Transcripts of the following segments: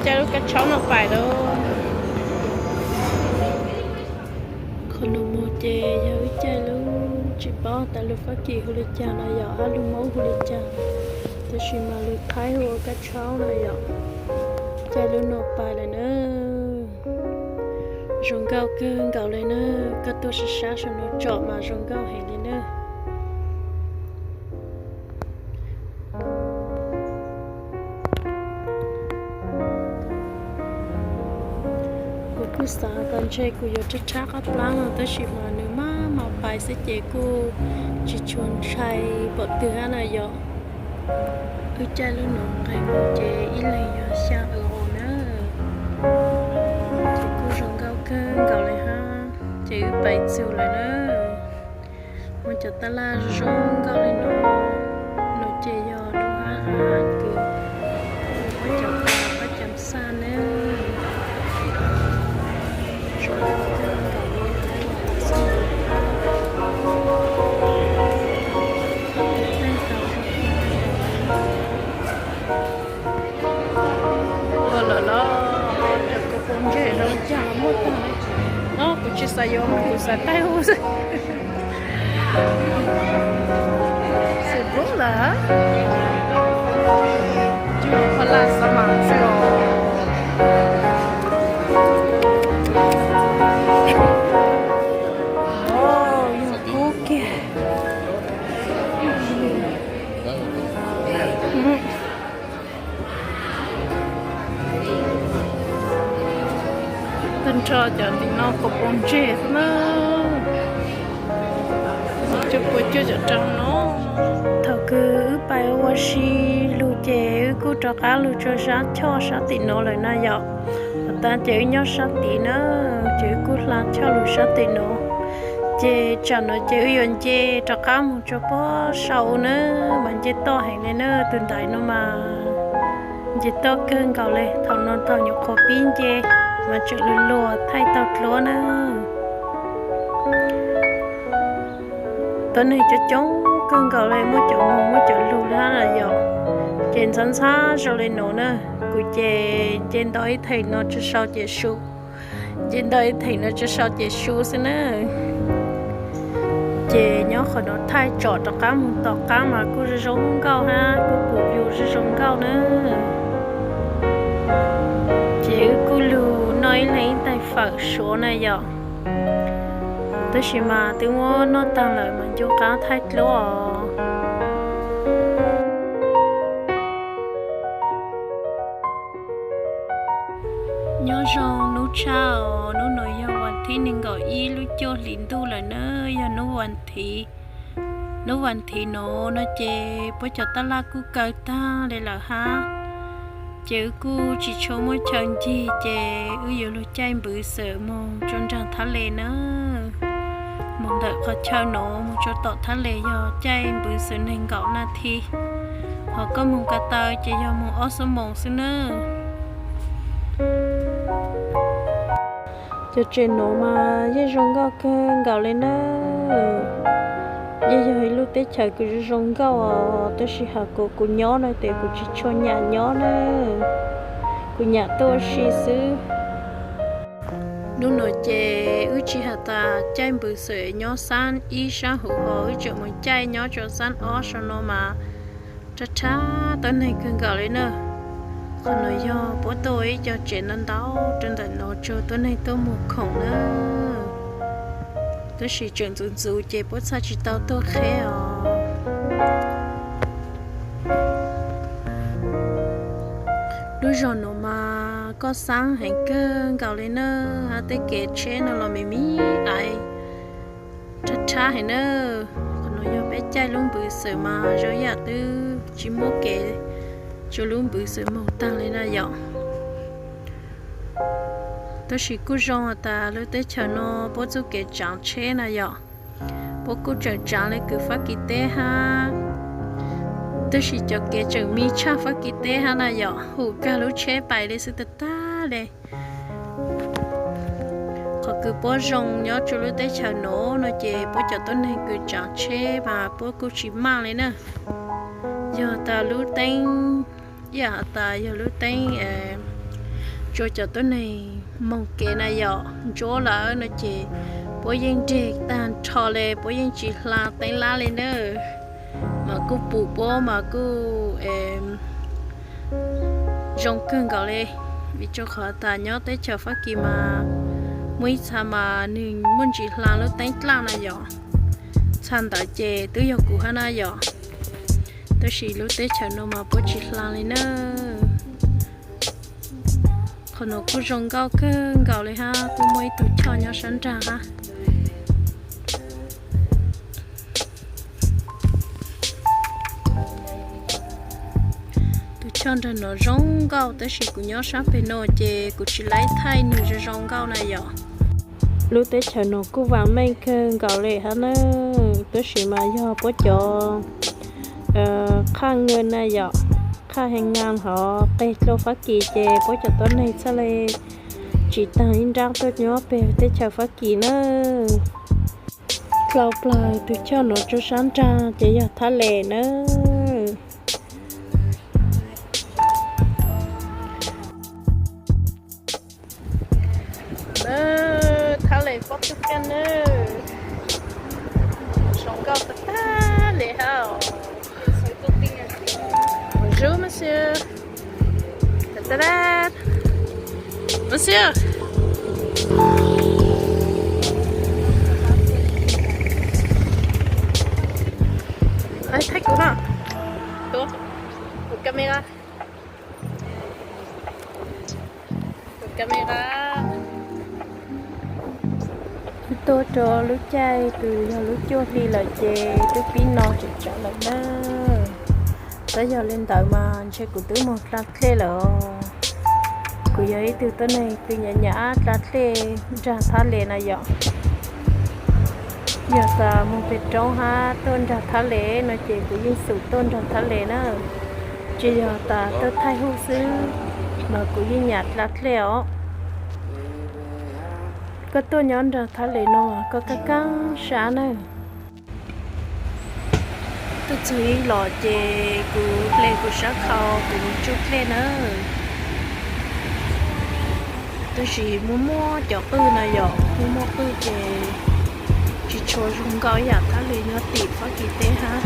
caij lub kab tshaub no pais lawm. Qhov no mus ces yog wb caij lub, tsis paub tas lus Fab Kis hu li cas no yom, hab lus Hmoob hu li cas, tab sis mas lus Thaib hu ua kab tshaub no yom. Caij lub no pais lawm na. Zoo nkauj kawg nkaus li na, koj tuaj sab sab saum no tsom mas zoo nkauj heev li na. Kuv kuj xav tas ntshe kuv yuav rhab rhab qab plab no tab sis mas nws maj mam pais xwb ces kuj tsis tshua ntshai pom twg hab na yom. Wb caij lub no nqes mus ces ib leeg yog xya euro na. Ces kuj zoo nkauj kawg nkaus li hab. Ces wb pais txug lawm na. Muaj cov tab laj zoo nkauj li no, no ces yog lub hab has kws, muaj cov pas, muaj cov xaj na. Ua lawm los cov kua puv ntseg zoo li cas los muaj tag li. No kuv tsis xav yuav mas kuv xav taij ub xwb. Xwm pub lawm. Cua pha laj xav mas xwb os. Yog kub kiag. Tag nrho cov tim no kua puv ntseg xwb na. Cuaj pua cuaj caum rau no. Thaum kws wb pais ua si lug ces wb kuj rov qab lug rua sab choj sab tim no lawm na yom. Has tas ces wb nyob sab tid na, ces wb kuj hla choj lug sab tim no. Ces tsam no ces wb yuav nce rov qab moog rua puag sau na, mas nce toj heev le na, tus ntaiv no mas nce toj kawg nkaus le. Thaum no thaum nyuam qhuav pib nce mas tseem luag luag thaij tau dluab na. Tuab neeg coob coob kawg nkaus le, muaj cov moog muaj cov lug le hab na yom. Ces ntxhab ntxhab zoo le nuav na, kuv ces nce nto ib theem no tsi sau ces su, nce nto ib theem no tsi sau ces su xwb na. Ces nyob qhov nuav thaij tsom rov qab moog tom qab mas kuj zoo zoo nkauj hab kuj pum yus zoo zoo nkauj na. Ces wb kuj lug noj ib leeg ib tais fawm suav na yom. Tab sis mas twb muab noj taag lawm mas ncu qab thaij dluab os. Nyob zoo nub tshab os, nub nuav yog vas thib neeg nkaum ib lub cuaj hlis ntuj lawm na, yog nub vas thiv. Nub vas thiv nuav no ces puab cov taj laj kuj kaw taag le lawm hab. Ces wb kuj tsis tshua muaj chaw ncig ces wb yuav lug caij npwv xwm moog rua nraag thab le na. Moog ntawm qhov chaw nuav moog rua tom thab le yog caij npwv xwm neeg nkaum nas this, ho koj moog ko taw ces yog moog ob xuab moos xwb na. Cov tsev nuav mas yeej zoo nkauj kawg nkaus le na. Yeej yog ib lub teb chaws kws zoo zoo nkauj os, tab sis has kuv, kuv nyob no tes kuv tsis tshua nyam nyob na, kuv nyam tuaj ua si xwb. Nub nuav ces wb tsi has tas caij npwv xwm nyob xab ib sab huv ho wb tseem moog caij nyob rua xab ob sau no mas rhab rhab tuab neeg kawg nkaus le na. Qhov nuav yog puab tuaj ib co tsev ntau ntau rua ntawm no tsuag tuab neeg tuaj moog khoom na. Tab sis tseem ntxuv ntxuv ces puab txhaj tsi tau tuaj qheb os. Lub zog nuav mas koj xaab heev kawg nkaus le na, hab tej kev tsheb no los me me aiv rhab rhab heev na. Qhov nuav yog peb caij lub npwv xwm mas zoo yam twb tsi muab kev rua lub npwv xwm moog taag le na yom. Tab sis kuj zoo has tas lub teb chaws no puab txuj kev tsaav tsheb na yom, puab kuj tseem tsaav le kws Fab Kis teb hab, tab sis cov kev tseem me tshaj Fab Kis teb hab na yom, hum kag lub tsheb pais le xwb tag tag le. Qhov kws puab zoo nyob rua lub teb chaws nuav no ces puab cov tuab neeg kws tsaav tsheb mas puab kuj tsi maj le na. Yog tas lub teeb, ib yam has tas yog lub teeb Tsua cov tuab neeg moog kev na yom, ntsuab lawm no ces puab yeej nreg taag nrho le, puab yeej tsis hla teeb lab le na. Mas kuj pum puab mas kuj zoo kawg nkaus le, vim rua qhov tas nyob teb chaws Fab Kis mas muaj ib txha mas nwg muaj ntsis hla lub teeb dlaaj na yom. Txha ntawd ces twb yog kuv hab na yom, tab sis lub teb chaws no mas puab tsis hla li na. Qhov no kuj zoo nkauj kawg nkaus li hab, kuj muaj ib tug choj nyob sab nraag hab. Tus choj nraag no zoo nkauj, tab sis kuv nyob sab peg no ces kuv tsis laib thaij nwg zoo zoo nkauj na yom. Lub teb chaws no kuj vaam meej kawg nkaus le hab na, tab sis mas yog puab cov qhaj ngaa na yom, qhaj hee ngaa hov qeg dlua Fab Kis ces puab cov tuab neeg txhaj le tsis taag ib nraab tuaj nyob peg teb chaws Fab Kis na. Dlau plaws tus choj nuav rua sab nraag ces yog Thab Les na. Thab Les pob tug kaj na, zoo nkauj tag tag le hab. Bonjour monsieur. Ta ta ta. Monsieur. Ai, thaij kuv hab. Tus, tus camera. Tus camera. Wb tuaj rua lub caij kws yog lub cuaj hli lawm ces twb pib no tseem tsawv lawm na. Tab yog li ntawd mas ntshe kuv twb moog dlaa dlej lawm os. Kuv yog ib tug tuab neeg kws nyam nyam dlaa dlej nraag Thab Les na yom. Yog tas moog peg roob hab tuaj nraag Thab Les no ces kuv yeej xum tuaj nraag Thab Les na. Tsis yog tas tuaj thaij hwj xwb, mas kuv yeej nyam dlaa dlej os. Koj tuaj nyob nraag Thab Les no koj kaaj kaaj sab na. Tuaj txug ib los ces kuv hle kuv sab khau kuv tsuj dlej na. Tab sis muaj muaj cov qwj na yom, muaj muaj qwj ces tsis tshua zoo nkauj ib yam Thab Les nyob tim Fab Kis teb hab.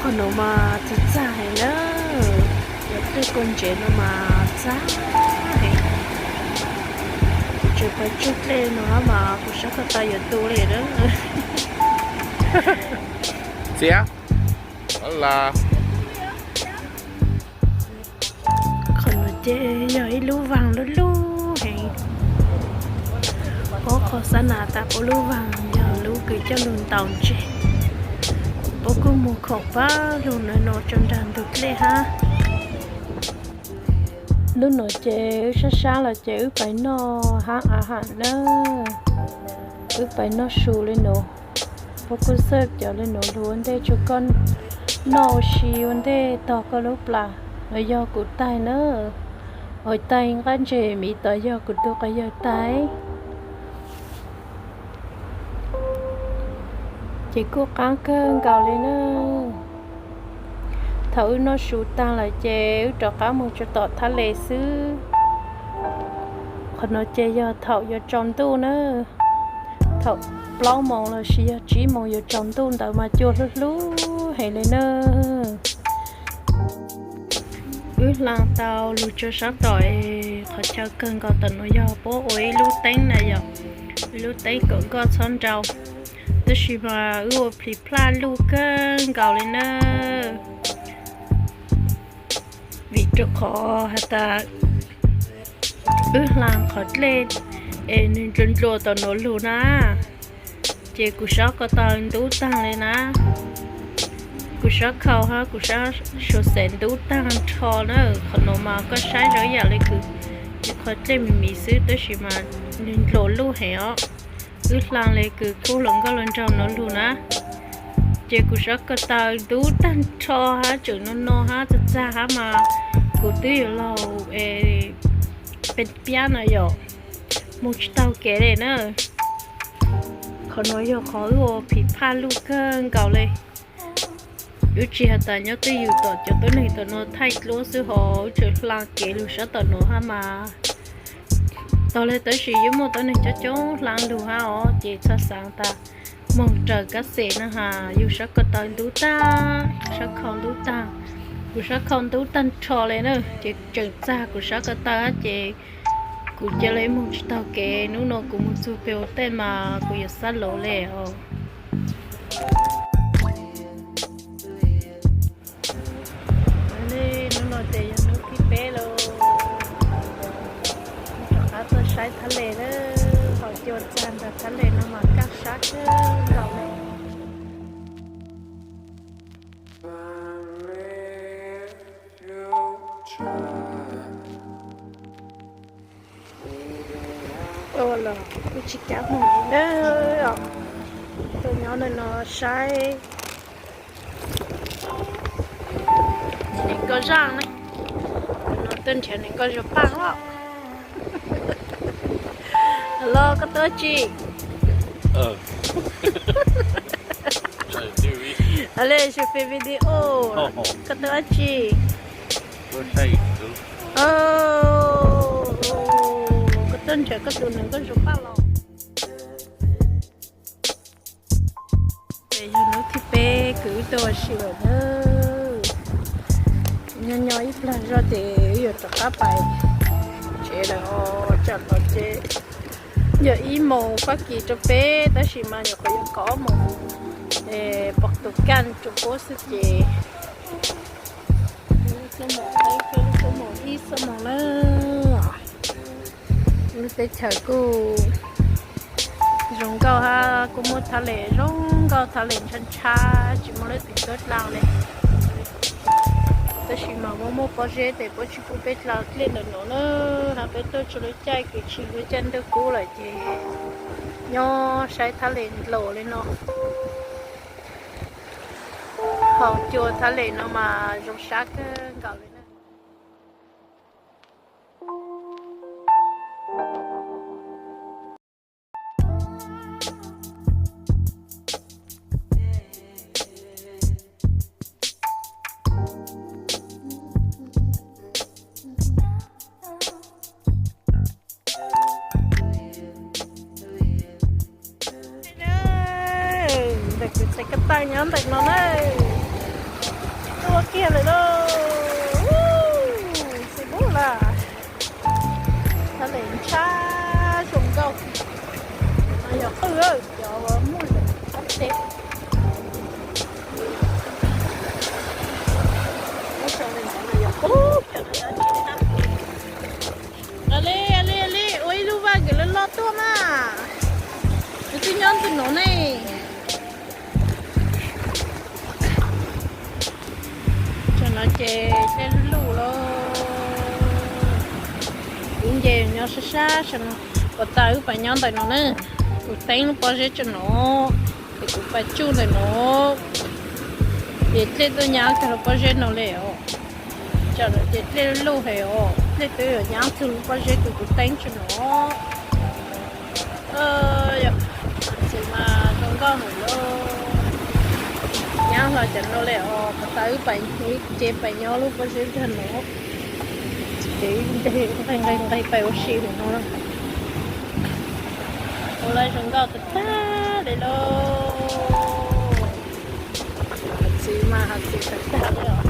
Qhov nuav mas txag txag heev na, yog dlej kua ntsev no mas txag heev. Kuv tseem pais tsuj dlej no hab mas kuv sab ko taw yuav tu li na. Qhov nuav ces yog ib lub vaag lub lub heev. Puab qhov xab nas tas puab lub vaag yog lub kws coj lug ntaus ntseg. Puab kuj muag khoom pab lug nuav nuav rua nraag ntug dlej hab. Lub nuav ces wb sab sab los ces wb pais noj hab a ham na. Wb pais noj su li nuav. Puab kuj xaj cov li nuav lug ua ntej rua koj noj ua si ua ntej tog koj lub plas. Los yog kuv taig na, ua taig nqaj ntseg miv tod yog kuv tug quas yawg taig. Ces kuj qaab kawg nkaus li na. Thaum wb noj su taag lawm ces wb rov qaab moog rua tom Thab Les xwb. Qhov nuav ces yog thaum yuav tsaus ntuj na, thaum plaub moos lossis yog tsib moos yuav tsaus ntuj ntawd mas cua hlub hlub heev li na. Wb hla tau lug rua saab tom es qhov chaw kawg nkaus tom nuav yog puab ua ib lub teeb na yom, ib lub teeb kom nkoj txhob nrau. Tab sis mas wb ua plis plaj luj kawg nkaus li na. Vim rua qhov has tas wb hla qhov dlej es nwg ndlua ndlua tom nuav lug na, ces kuv sab ko taw ntub taag li na. Kuv sab khau hab kuv sab suav xeem ntub taag nrho na. Qhov nuav mas koj saib zoo ib yam li kws qhov dlej miv miv xwb tab sis mas nwg ndlua luj heev os. Wb hla li kws kub hluas nkauj hluas nraug nuav lug na, ces kuv sab ko taw ntub taag nrho hab tseem no no hab txag txag hab mas kuv twb yuav laug pes piab na yom, moog tsis taug kev li na. Qhov nuav yog qhov wb ua plis plaj luj kawg nkaus li. Yuav tsis has tas nyob twj ywm tom cov tuab neeg tom no thaij dluab xwb, ho tseem hla kev lug sab tom no hab mas. Tog le tab sis yuav muaj tuab neeg coob coob hla lug hab os, ces txhaj xaav tas moog raws kab xes na has, yug sab ko taw ntub tag, sab khau ntub tag. Kuv sab khau ntub tag nrho le na, ces tseem txag kuv sab ko taw hab ces kuv ca le moog tsis taug kev. Nub no kuv moog txug peg ua tej mas kuv yuav xab lov le os. Nub no ces yog nub thib peb lawm, rov qab tuaj saib thab les lawm, ho cua txag ntag, thab les no mas kaj sab kawg nkaus le. Tuaj los kuj tsis kav moog li na, tuaj nyob ntawm no saib nees nkoj zaj na, no tuaj nrhiav nees nkoj zuag paj os. Los koj tuaj tsi? Ale, tsis fij video, koj tuaj tsi? Koj tuaj nrhiav koj tus nees nkoj zuag paj los? Ces yog nub thib peb kws wb tuaj ua si lawm na. Nyob nyob ib plag zog ces wb yuav rov qab pais tsev lawm os. Tsam no ces yog ib moos Fab Kis rau peb, tab sis mas nyuam qhuav yog kaum ob moos Pos Tus Kaj rau puab xwb ces ib xuab moos na. Lub teb chaws kuj zoo nkauj hab kuj muaj thab les zoo nkauj, thab les ntshab ntshab tsis muaj leej twg tuaj dlaa li. Tab sis mas muaj muaj pob zeb tes puab tsis pub peb dlaa dlej ntawm no na, hab peb tuaj txug lub caij kwv tsis lub caij ntuj kub lawm ces nyob saib thab les ndlaus li no. Hau cua thab les no mas zoo sab kawg nkaus li na. Ntawm kuv tsev ko taw nyob ntawm no na, tuaj kiag lawm lauj, xi bub lawm. Thab les ntshab zoo nkauj, yog qwj cov muaj lawm ab teb. Li li li, ua ib lub vaj kws loj loj tuaj mas. Nws twb nyob ntawm no ne. Tam no ces dlej luj luj lauj. Kuv nce nyob sab sab tam no, kuv tas wb pais nyob ntawm no na. Kuv teeb lub pob zeb tam no, ces kuv pais tsuj ntawm no, ces dlej tuaj nyab tag lub pob zeb no li os. Tam no ces dlej luj luj heev os, dlej twb yuav nyab txug lub pob zeb kws kuv teeb tam no. Txiv mas zoo nkauj heev lauj. Nyab hlo tam no li os, kuv tas wb pais, ces pais nyob lub pob zeb tag no. Ces nqis nqis nqis pais ua si hauv no. Ua lawv zoo nkauj tag tag li lauj. Has txiv mas has txiv tag tag li os.